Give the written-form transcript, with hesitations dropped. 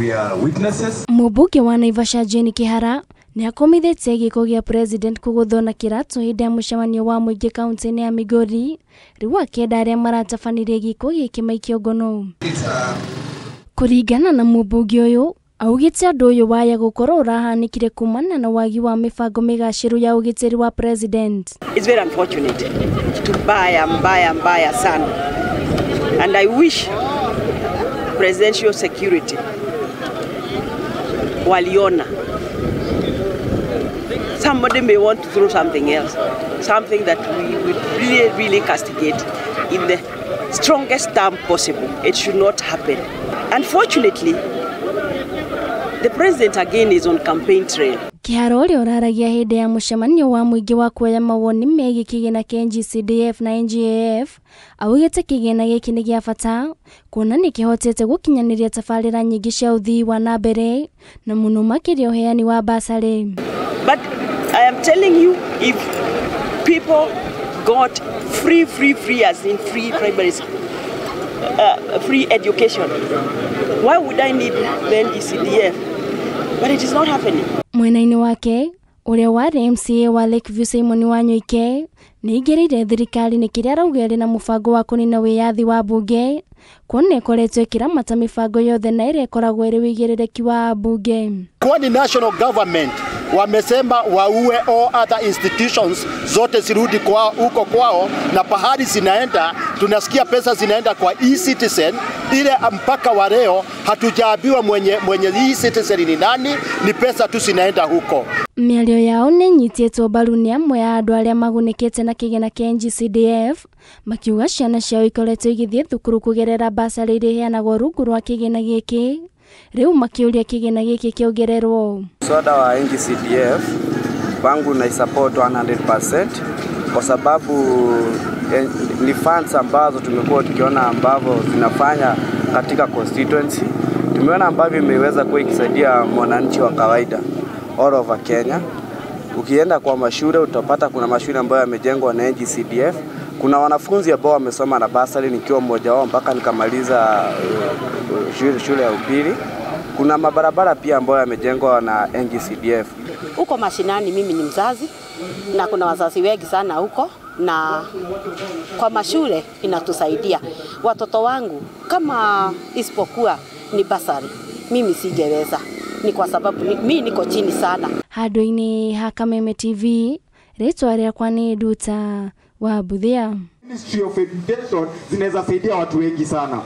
We are witnesses. Mũmbunge wa Naivasha Jane Kihara nĩ akomithĩtie gĩko gĩa president kũgũthwo na kĩratũ hĩndĩ ya mũcemanio wa mũingĩ kaunti-inĩ ya Migori, rĩu akĩenda arĩa maratabanirie gĩko gĩkĩ maikio ngono. Kũringana na mũmbunge ũyũ, augĩte ũndũ ũyũ waya gũkorwo ũrahanĩkire kumana na wagi wa mĩbango mĩgacĩru ya ũgitĩri wa president. It's very unfortunate. Mbaya, mbaya, mbaya sana. And I wish presidential security waliona. Somebody may want to throw something else, something that we would really, really castigate in the strongest term possible. It should not happen. Unfortunately, the president again is on campaign trail. Kihara ũrĩa ũraragia hĩndĩ ya mũcemanio wa mũingĩ wa kuoya mawoni megiĩ kĩgĩna kĩa NGCDF na NGAAF augĩte kĩgĩna gĩkĩ nĩ gĩa bata kuona nĩ kĩhotete gũkinyanĩria tabarĩra nyingĩ cia ũthii wa na mbere na mũno makĩria ũheani wa basarĩ. But I am telling you, if people got free, free, free, as in free primary school, free education, why would I need the NGCDF? But it is not happening. Mwena-inĩ wake, ũrĩa warĩ MCA wa Lakeview Simon Wanyoike nĩ aingĩrĩire thirikari nĩ kĩrĩa arauga ĩrĩ na mũbango wa kũnina wĩyathi wa mbunge kuona ĩkoretwo ĩkĩramata mĩbango yothe na ĩrĩa ĩkoragwo ĩrĩ wĩigĩrĩrĩki wa mbunge. Kwani national government wamesema waue all other institutions zote zirudi kwao huko kwao, na pahali zinaenda tunasikia pesa zinaenda kwa e-citizen, ile mpaka wa leo hatujaambiwa mwenye e-citizen ni nani, ni pesa tu zinaenda huko. Mĩario yao nĩ ĩnyitĩtwo mbaru nĩ amwe a andũ arĩa magunĩkĩte na kĩgĩna kĩa NGCDF makiuga ciana ciao ikoretwo igĩthiĩ thukuru kũgerera basarĩ iria iheanagwo rungu rwa kĩgĩna gĩkĩ, rĩu makĩũria kĩgĩna gĩkĩ kĩongererwo. Mswada wa NGCDF kwangu na support 100% kwa sababu ni funds ambazo tumekuwa tukiona ambavyo zinafanya katika constituency. Tumeona ambavyo imeweza kuwa ikisaidia mwananchi wa kawaida all over Kenya. Ukienda kwa mashule utapata kuna mashule ambayo yamejengwa na NGCDF. Kuna wanafunzi ambao wamesoma na basari, nikiwa mmoja wao mpaka nikamaliza shule ya upili. Kuna mabarabara pia ambayo yamejengwa na NGCDF. Huko mashinani mimi ni mzazi na kuna wazazi wengi sana huko, na kwa mashule inatusaidia. Watoto wangu kama isipokuwa ni basari mimi singeweza, ni kwa sababu mimi niko chini sana. Handũ-inĩ ha Kameme TV, rĩtwa rĩakwa nĩ Nduta wa Buthia. Ministry of Education zinaweza saidia watu wengi sana.